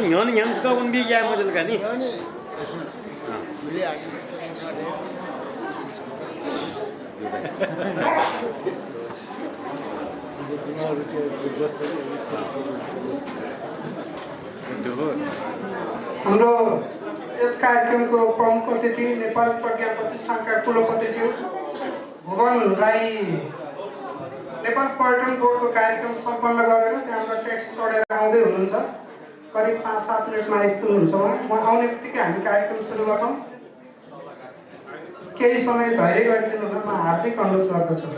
Yon yang suka pun biaya model kan ni. हाम्रो यस कार्यक्रमको प्रमुख अतिथि नेपाल प्रज्ञा प्रतिष्ठानका कुलपति ज्यू भुवन राई नेपाल पर्यटन बोर्डको कार्यक्रम सम्पन्न गरेर त्यहाँबाट ट्याक्सी चढेर आउँदै हुनुहुन्छ। करिब 5-7 मिनटमा आइपुग्नुहुन्छ म आउने बित्तिकै हामी कार्यक्रम सुरु गर्छौँ। केही समय धैर्य गरिदिनु हुन म हार्दिक अनुरोध गर्दछु।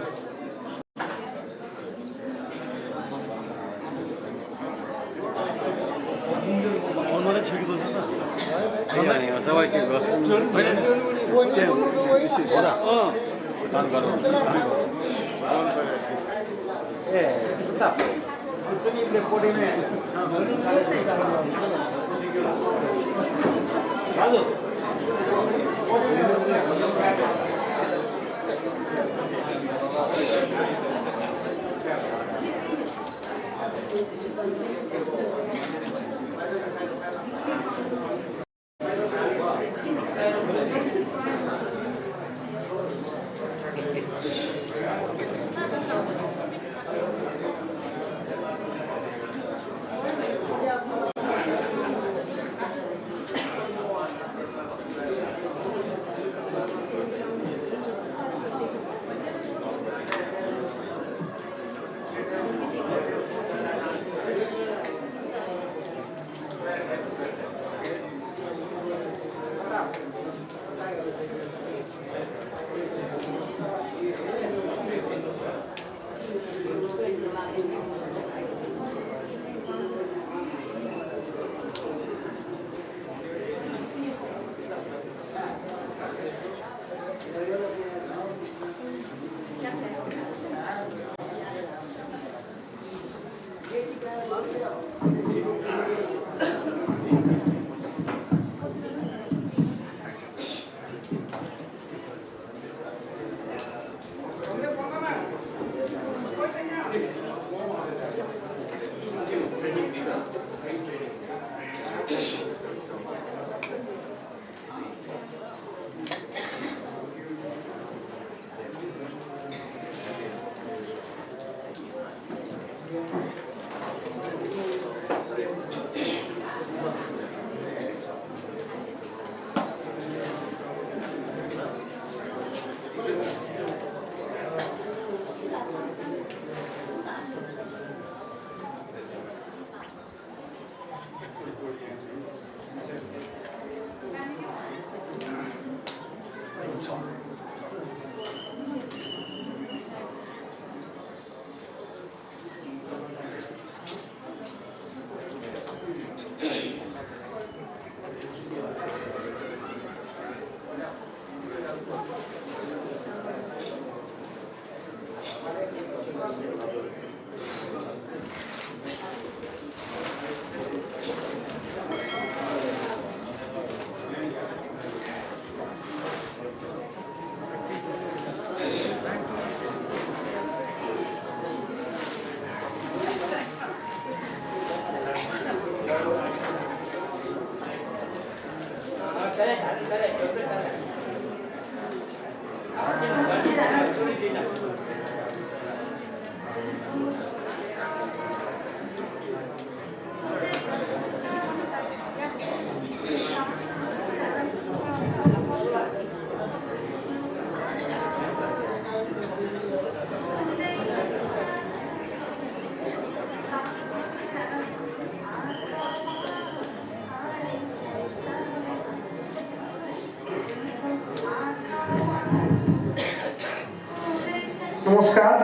नमस्कार।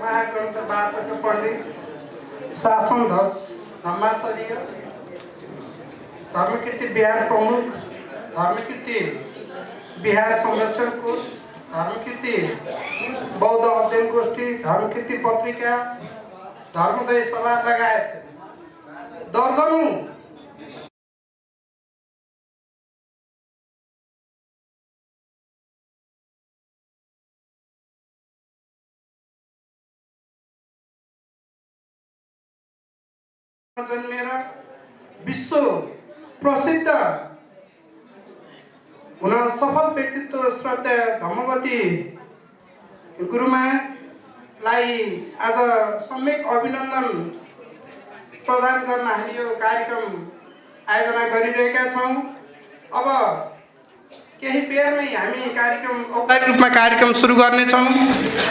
महाग्रन्थ वाचक पण्डित शासन ध्वज धम्माचार्य धर्मकीर्ति बिहार प्रमुख धर्मकीर्ति बिहार संरक्षण कोष धर्मकीर्ति बौद्ध अध्ययन गोष्ठी धर्मकीर्ति पत्रिका धर्मोदय सभा लगायत दर्जनौं जन्मेर विश्व प्रसिद्ध हुन सफल व्यक्तित्व श्रद्धेय धम्मवती गुरुमालाई आज सम्यक अभिनन्दन प्रदान गर्न हामी यो कार्यक्रम आयोजना गरिरहेका छौँ। अब केही बेरमै हामी कार्यक्रम औपचारिक रूपमा कार्यक्रम सुरु गर्नेछौँ।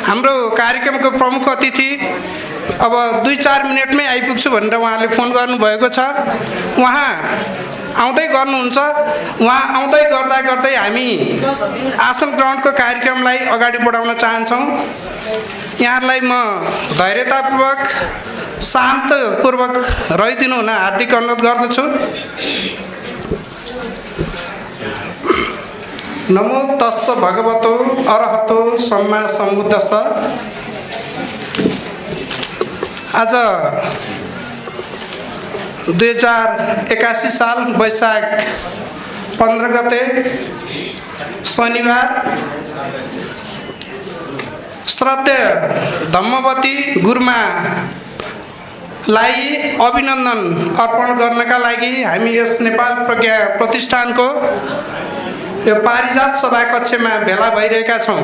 हाम्रो कार्यक्रमको प्रमुख अतिथि अब 2-4 मिनटमै आइपुग्छु भनेर उहाँले फोन गर्नुभएको छ। उहाँ आउँदै गर्नुहुन्छ। उहाँ आउँदै गर्दा गर्दै हामी आसन ग्रहणको कार्यक्रमलाई अगाडि बढाउन चाहन्छौँ। यहाँहरूलाई म धैर्यतापूर्वक शान्तपूर्वक रहिदिनु हुन हार्दिक अनुरोध गर्दछु। नमो तस्स भगवतो अरहतो सम्मा सम्बुद्धस्स। आज 2081 साल वैशाख 15 गते शनिबार श्रद्धेय धम्मवती गुरुमालाई अभिनन्दन अर्पण गर्नका लागि हामी यस नेपाल प्रज्ञा प्रतिष्ठानको यो पारिजात सभा कक्षमा भेला भइरहेका छौँ।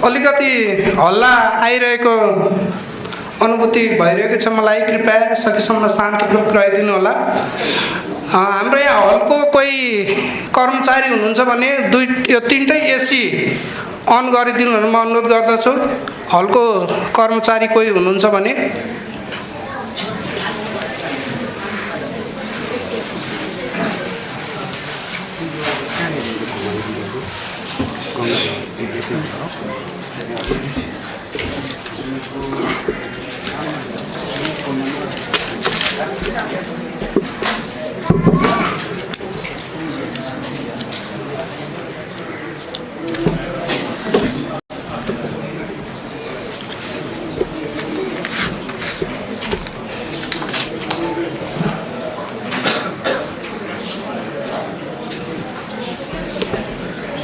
अलिकति हल्ला आइरहेको अनुभूति भइरहेको छ मलाई। कृपया सकेसम्म शान्तपूर्वक रहिदिनु होला। हाम्रो यहाँ हलको कोही कर्मचारी हुनुहुन्छ भने यो 3टै एसी अन गरिदिनु म अनुरोध गर्दछु। हलको कर्मचारी कोही हुनुहुन्छ भने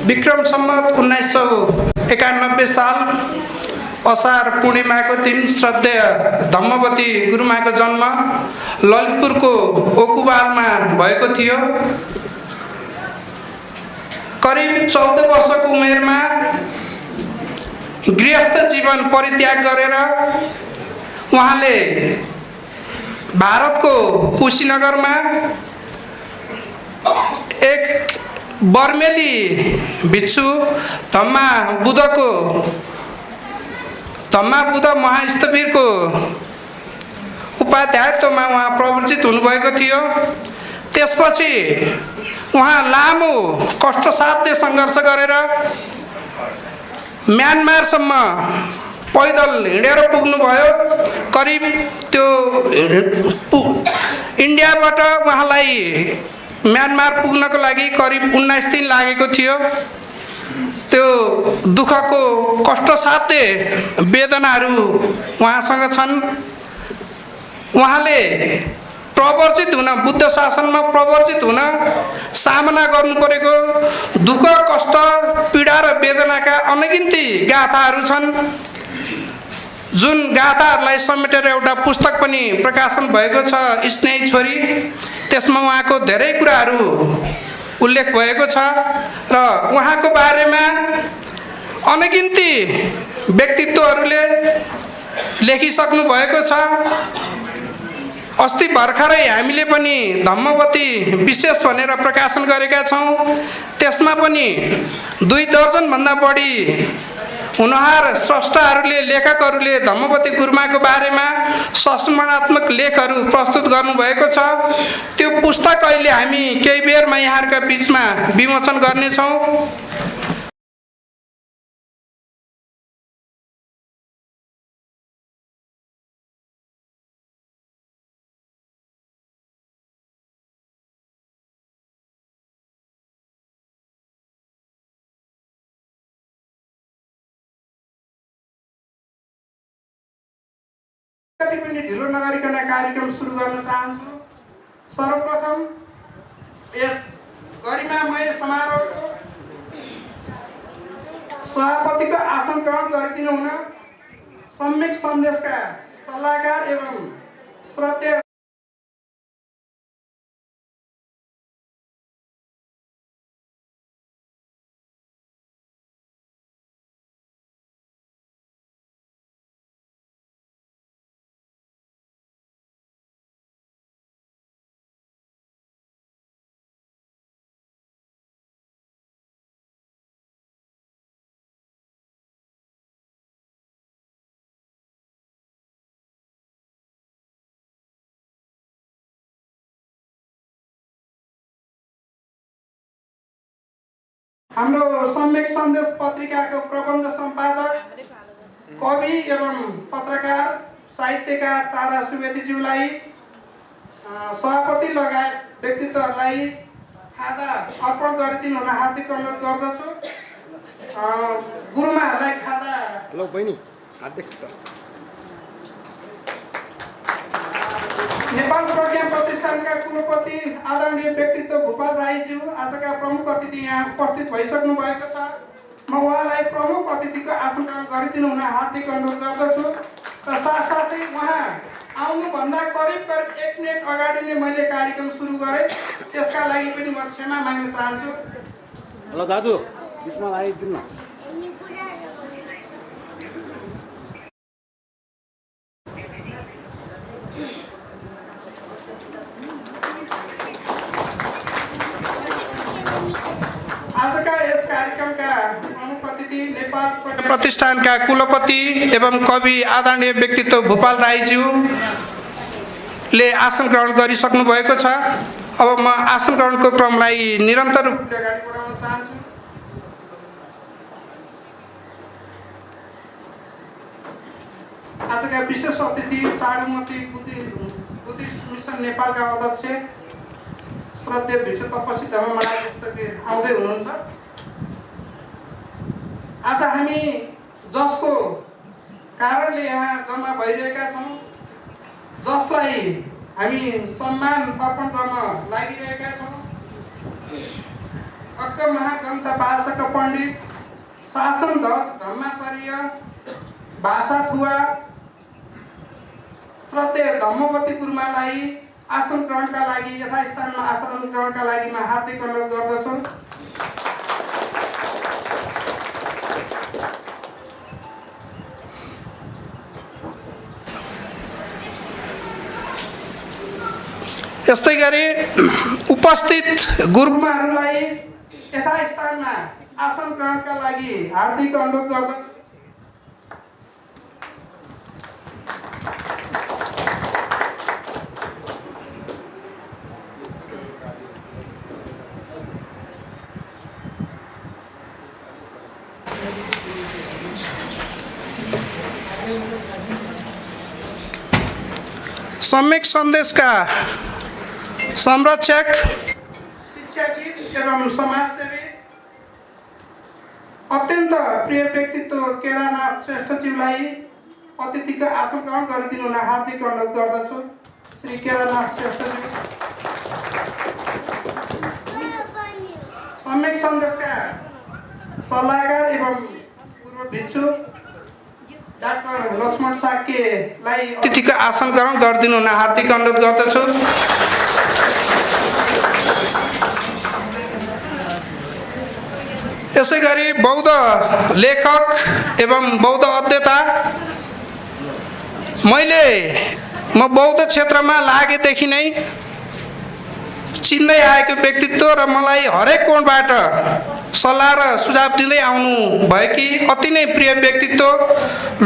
विक्रम सम्वत 1991 साल असार पूर्णिमाको दिन श्रद्धेय धम्मवती गुरुमाको जन्म ललितपुरको ओकुवालमा भएको थियो। करिब 14 वर्षको उमेरमा गृहस्थ जीवन परित्याग गरेर उहाँले भारतको कुशीनगरमा एक बर्मेली भिक्षु धम्मा बुद्ध महास्थवीरको उपाध्यायत्वमा उहाँ प्रवृत्त हुनुभएको थियो। त्यसपछि उहाँ लामो कष्टसाध्य सङ्घर्ष गरेर म्यानमारसम्म पैदल हिँडेर पुग्नुभयो। करिब त्यो इन्डियाबाट उहाँलाई म्यानमार पुग्नको लागि करिब 19 दिन लागेको थियो। त्यो दुःखको कष्टसाध्य वेदनाहरू उहाँसँग छन्। उहाँले प्रवर्जित हुन बुद्ध शासनमा प्रवर्जित हुन सामना गर्नु परेको दुःख कष्ट पीडा र वेदनाका अनगिन्ती गाथाहरू छन्। जुन गाथाहरूलाई समेटेर एउटा पुस्तक पनि प्रकाशन भएको छ स्नेही छोरी। त्यसमा उहाँको धेरै कुराहरू उल्लेख भएको छ र उहाँको बारेमा अनगिन्ती व्यक्तित्वहरूले लेखिसक्नु भएको छ। अस्ति भर्खरै हामीले पनि धम्मवती विशेष भनेर प्रकाशन गरेका छौँ। त्यसमा पनि 2 दर्जनभन्दा बढी हुनहार स्रष्टाहरूले लेखकहरूले धम्मवती गुरुमाको बारेमा संस्मरणात्मक लेखहरू प्रस्तुत गर्नुभएको छ। त्यो पुस्तक अहिले हामी केही बेरमा यहाँहरूका बिचमा विमोचन गर्नेछौँ। कति पनि ढिलो नगरिकन कार्यक्रम सुरु गर्न चाहन्छु। सर्वप्रथम यस गरिमामय समारोहको सभापतिको आसन ग्रहण गरिदिनु हुन सम्यक सन्देशका सल्लाहकार एवं श्रद्धेय हाम्रो सम्यक सन्देश पत्रिकाको प्रबन्ध सम्पादक कवि एवं पत्रकार साहित्यकार तारा सुवेदीज्यूलाई सभापति लगायत व्यक्तित्वहरूलाई खादा अर्पण गरिदिनु हुन हार्दिक अनुरोध गर्दछु। गुरुमाहरूलाई खादा हेलो बहिनी हार्दिक नेपाल प्रज्ञा प्रतिष्ठानका कुलपति आदरणीय व्यक्तित्व भूपाल राईज्यू आजका प्रमुख अतिथि यहाँ उपस्थित भइसक्नु भएको छ। म उहाँलाई प्रमुख अतिथिको आसन ग्रहण गरिदिनु हुन हार्दिक अनुरोध गर्दछु र साथसाथै उहाँ आउनुभन्दा करिब 1 मिनेट अगाडि नै मैले कार्यक्रम सुरु गरेँ, त्यसका लागि पनि म क्षमा माग्न चाहन्छु। हेलो दाजु बिचमा आइदिनु न। आजका यस कार्यक्रमका प्रमुख अतिथि नेपाल प्रतिष्ठानका कुलपति एवं कवि आदरणीय व्यक्तित्व भूपाल राईज्यूले आसन ग्रहण गरिसक्नु भएको छ। अब म आसन ग्रहणको क्रमलाई निरन्तर रूपले अगाडि बढाउन चाहन्छु। आजका विशेष अतिथि चारुमती बुद्धिस्ट मिसन नेपालका अध्यक्ष श्रद्धेय भिक्षु तपस्वी धर्म महाराज आउँदै हुनुहुन्छ। आज हामी जसको कारणले यहाँ जम्मा भइरहेका छौँ, जसलाई हामी सम्मान अर्पण गर्न लागिरहेका छौँ, अक्क महाग्रन्थ वाचक पण्डित शासन धम्माचार्य भाषा थुवा श्रद्धेय धम्मवती गुरुमालाई आसन ग्रहणका लागि यथास्थानमा आसन ग्रहणका लागि म हार्दिक अनुरोध गर्दछु। यस्तै गरी उपस्थित गुरुमाहरूलाई यथास्थानमा आसन ग्रहणका लागि हार्दिक अनुरोध गर्दछु। सम्यक सन्देशका संरक्षक शिक्षाविद एवं समाजसेवी अत्यन्त प्रिय व्यक्तित्व केदारनाथ श्रेष्ठज्यूलाई अतिथिको आसन ग्रहण गरिदिनु हुन हार्दिक अनुरोध गर्दछु। श्री केदारनाथ श्रेष्ठज्यू सम्यक सन्देशका सल्लाहकार एवं पूर्व भिक्षु डाक्टर लक्ष्मण साक्यलाई अतिथिको आसन ग्रहण गरिदिनु हुन हार्दिक अनुरोध गर्दछु। यसै गरी बौद्ध लेखक एवं बौद्ध अध्येता म बौद्ध क्षेत्रमा लागेदेखि नै चिन्दै आएको व्यक्तित्व र मलाई हरेक कोणबाट सल्लाह र सुझाव दिँदै आउनु भएकी अति नै प्रिय व्यक्तित्व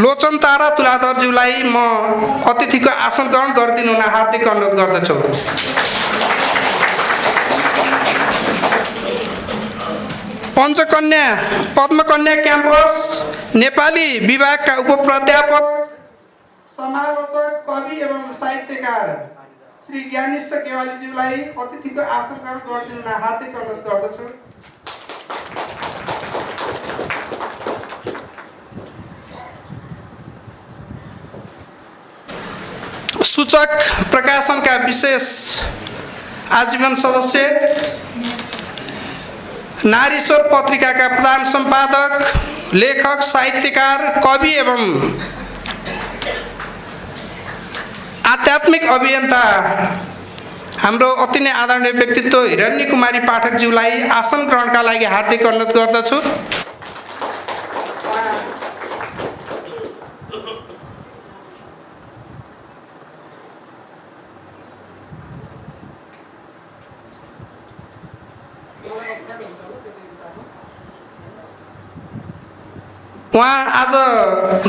लोचन तारा तुलाधरज्यूलाई म अतिथिको आसन ग्रहण गरिदिनु हुन हार्दिक अनुरोध गर्दछु। पञ्चकन्या पद्मकन्या क्याम्पस नेपाली विभागका उपप्राध्यापक समालोचक कवि एवं साहित्यकार श्री ज्ञानिष्ठ गेवालीज्यूलाई अतिथिको आसन ग्रहण गरिदिनु हुन हार्दिक अनुरोध गर्दछु। सूचक प्रकाशनका विशेष आजीवन सदस्य, नारीश्वर पत्रिकाका प्रधान सम्पादक, लेखक, साहित्यकार, कवि एवं आध्यात्मिक अभियन्ता हाम्रो अति नै आदरणीय व्यक्तित्व हिरण्य कुमारी पाठकज्यूलाई आसन ग्रहणका लागि हार्दिक अनुरोध गर्दछु। उहाँ आज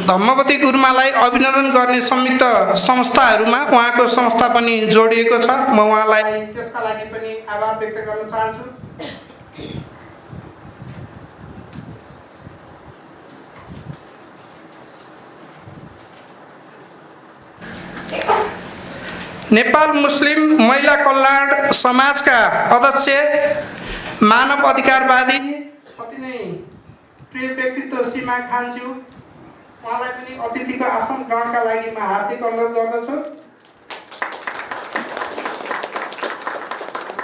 धम्मवती गुरुमालाई अभिनन्दन गर्ने संयुक्त संस्थाहरूमा उहाँको संस्था पनि जोडिएको छ। म उहाँलाई त्यसका लागि पनि आभार व्यक्त गर्न चाहन्छु। नेपाल मुस्लिम महिला कल्याण समाजका अध्यक्ष, मानव अधिकारवादी, अति नै प्रिय व्यक्तित्व सीमा खानज्यू, उहाँलाई पनि अतिथिको आसन ग्रहणका लागि म हार्दिक अनुरोध गर्दछु।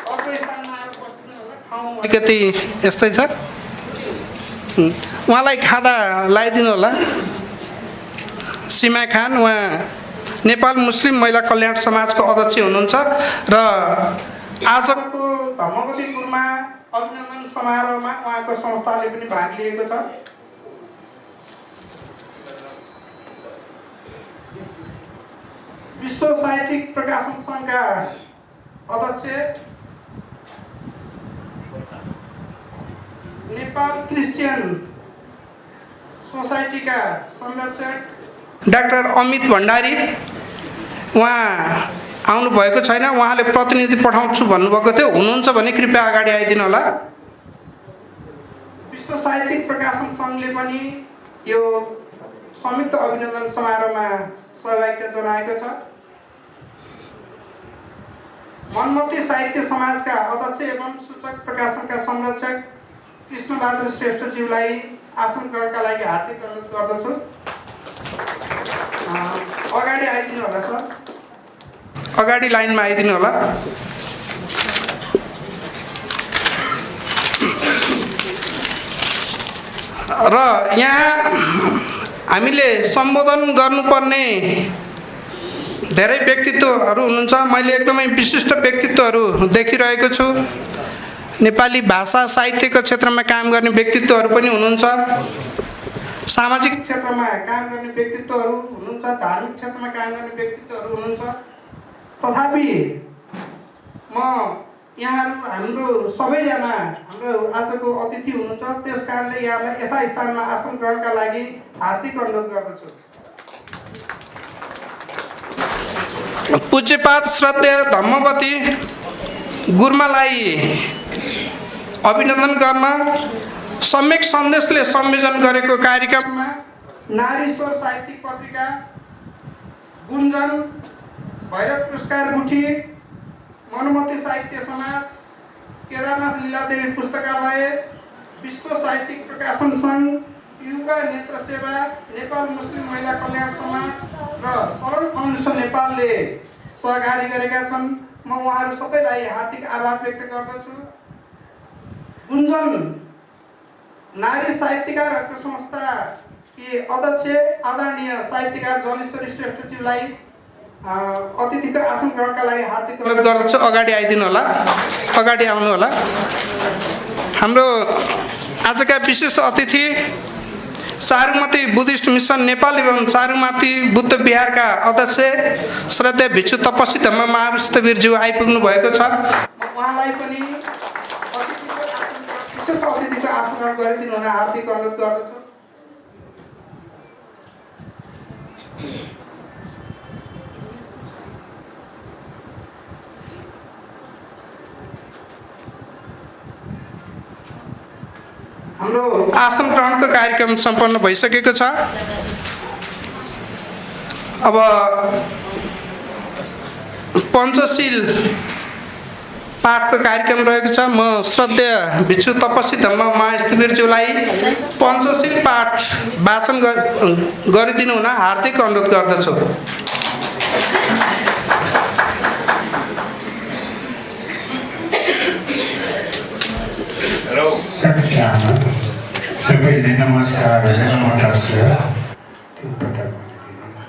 अर्को स्थानमा आएर बस्नु होला, ठाउँ अलिकति यस्तै छ, उहाँलाई खादा लगाइदिनु होला। सीमा खान, उहाँ नेपाल मुस्लिम महिला कल्याण समाजको अध्यक्ष हुनुहुन्छ र आजको धम्मवती गुरुमा अभिनन्दन समारोहमा उहाँको संस्थाले पनि भाग लिएको छ। विश्व साहित्यिक प्रकाशन सङ्घका अध्यक्ष, नेपाल क्रिस्चियन सोसाइटीका संरक्षक डाक्टर अमित भण्डारी, उहाँ आउनु भएको छैन, उहाँले प्रतिनिधि पठाउँछु भन्नुभएको थियो, हुनुहुन्छ भने कृपया अगाडि आइदिनु होला। विश्व साहित्यिक प्रकाशन सङ्घले पनि यो संयुक्त अभिनन्दन समारोहमा सहभागिता जनाएको छ। मनमती साहित्य समाजका अध्यक्ष एवं सूचक प्रकाशनका संरक्षक कृष्णबहादुर श्रेष्ठज्यूलाई आसन ग्रहणका लागि हार्दिक अनुरोध गर्दछु। अगाडि आइदिनु होला सर, अगाडि लाइनमा आइदिनु होला। र यहाँ हामीले सम्बोधन गर्नुपर्ने धेरै व्यक्तित्वहरू हुनुहुन्छ। मैले एकदमै विशिष्ट व्यक्तित्वहरू देखिरहेको छु। नेपाली भाषा साहित्यको क्षेत्रमा काम गर्ने व्यक्तित्वहरू पनि हुनुहुन्छ, सामाजिक क्षेत्रमा काम गर्ने व्यक्तित्वहरू हुनुहुन्छ, धार्मिक क्षेत्रमा काम गर्ने व्यक्तित्वहरू हुनुहुन्छ। तथापि म यहाँहरू हाम्रो सबैजना हाम्रो आजको अतिथि हुनुहुन्छ, त्यस कारणले यहाँलाई यथास्थानमा आसन ग्रहणका लागि हार्दिक अनुरोध गर्दछु। पूज्यपाद श्रद्धेय धम्मवती गुरुमालाई अभिनन्दन गर्न सम्यक सन्देशले संयोजन गरेको कार्यक्रममा नारीश्वर साहित्यिक पत्रिका, गुन्जन, भैरव पुरस्कार गुठी, मनमती साहित्य समाज, केदारनाथ लीलादेवी पुस्तकालय, विश्व साहित्यिक प्रकाशन सङ्घ, युवा नेत्र सेवा, नेपाल मुस्लिम महिला कल्याण समाज र शरण फाउन्डेसन नेपालले सहकारी गरेका छन्। म उहाँहरू सबैलाई हार्दिक आभार व्यक्त गर्दछु। गुन्जन नारी साहित्यकारहरूको संस्था कि अध्यक्ष आदरणीय साहित्यकार जलेश्वरी श्रेष्ठज्यूलाई अतिथिको आसन ग्रहणका लागि हार्दिक अनुरोध गर्दछु। अगाडि आइदिनु होला, अगाडि आउनु होला। हाम्रो आजका विशेष अतिथि चारुमती बुद्धिस्ट मिसन नेपाल एवं चारुमती बुद्ध विहारका अध्यक्ष श्रद्धेय भिक्षु तपस्वी धम्म महावीरज्यू आइपुग्नु भएको छ। उहाँलाई पनि विशेष अतिथिको आसन ग्रहण गरिदिनु हुन हार्दिक अनुरोध गर्दछु। हाम्रो आसन ग्रहणको कार्यक्रम सम्पन्न भइसकेको छ। अब पञ्चशील पाठको कार्यक्रम रहेको छ। म श्रद्धेय भिक्षु तपस्वी धम्म महावीरज्यूलाई पञ्चशील पाठ वाचन गरिदिनु हुन हार्दिक अनुरोध गर्दछु। चाहना सबैले नमस्कार गरेर मटास्य तीन पटक भनिदिनुमा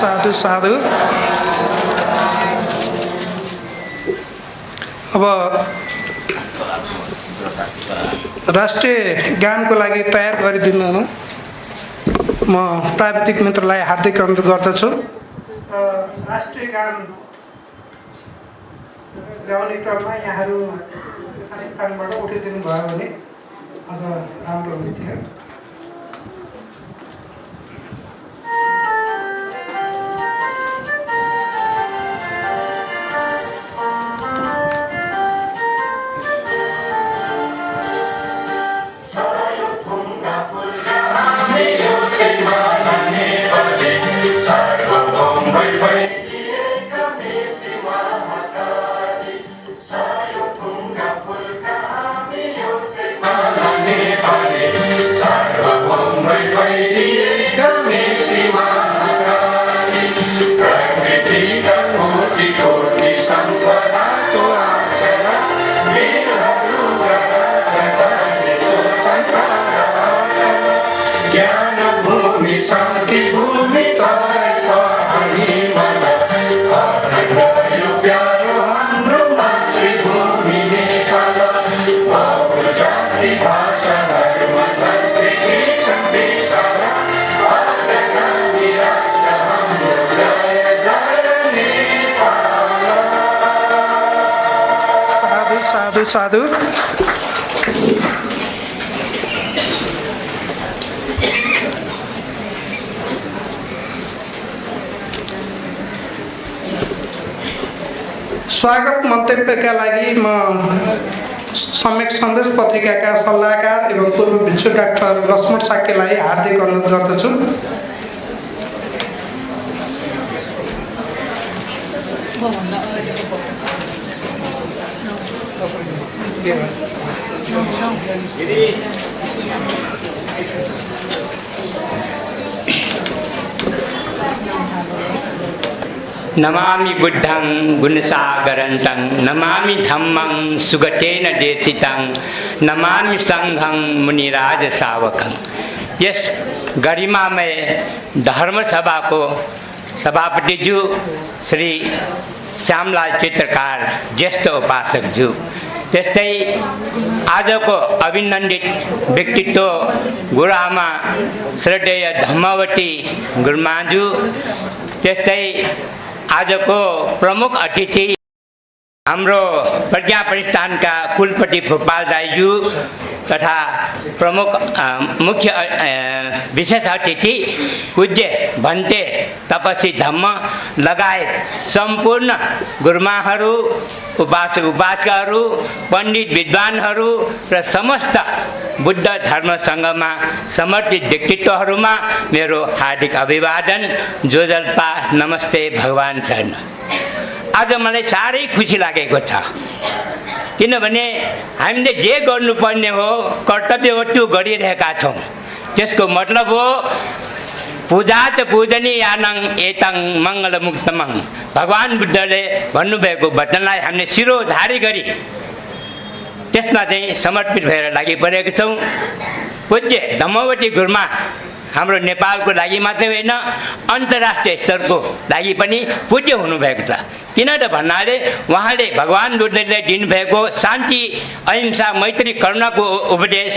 साधु साधु। अब राष्ट्रिय गानको लागि तयार गरिदिनु म प्राविधिक मित्रलाई हार्दिक अनुरोध गर्दछु। राष्ट्रिय गान गाउने क्रममा यहाँहरू स्थानबाट उठिदिनु भयो भने अझ राम्रो हुन्थ्यो। साधु साधु स्वागत मन्तव्यका लागि म सम्यक सन्देश पत्रिकाका सल्लाहकार एवं पूर्व भिक्षु डाक्टर लक्ष्मण साक्यलाई हार्दिक अनुरोध गर्दछु। नमामि बुद्धं गुणसागरन्तं नमामि धम्मं सुगतेन देशितं नमामि संघं मुनिराज सावकं। यस गरिमामय धर्म सभाको सभापतिज्यू श्री श्यामलाल चित्रकार ज्येष्ठ उपासकज्यू, त्यस्तै आजको अभिनन्दित व्यक्तित्व गुरुआमा श्रद्धेय धम्मवती गुरुमाज्यू, त्यस्तै आजको प्रमुख अतिथि हाम्रो प्रज्ञा प्रतिष्ठानका कुलपति भोपाल दाइज्यू तथा प्रमुख मुख्य विशेष अतिथि पूज्य भन्ते तपस्वी धम्म लगायत सम्पूर्ण गुरुमाहरू, उपासक उपासिकाहरू, पण्डित विद्वानहरू र समस्त बुद्ध धर्म सङ्घमा समर्पित व्यक्तित्वहरूमा मेरो हार्दिक अभिवादन, जोजल्पा, नमस्ते, भगवान शरण। आज मलाई साह्रै खुसी लागेको छ, किनभने हामीले जे गर्नुपर्ने हो कर्तव्य हो त्यो गरिरहेका छौँ। त्यसको मतलब हो पूजा च पूजनीयानं एतं मङ्गलमुक्तमं। भगवान् बुद्धले भन्नुभएको वचनलाई हामीले शिरोधारी गरी त्यसमा चाहिँ समर्पित भएर लागि परेका छौँ। पूज्य धम्मवती गुरुमा हाम्रो नेपालको लागि मात्रै होइन, अन्तर्राष्ट्रिय स्तरको लागि पनि पूज्य हुनुभएको छ। किन त भन्नाले उहाँले भगवान् बुद्धले दिनुभएको शान्ति, अहिंसा, मैत्री, करुणाको उपदेश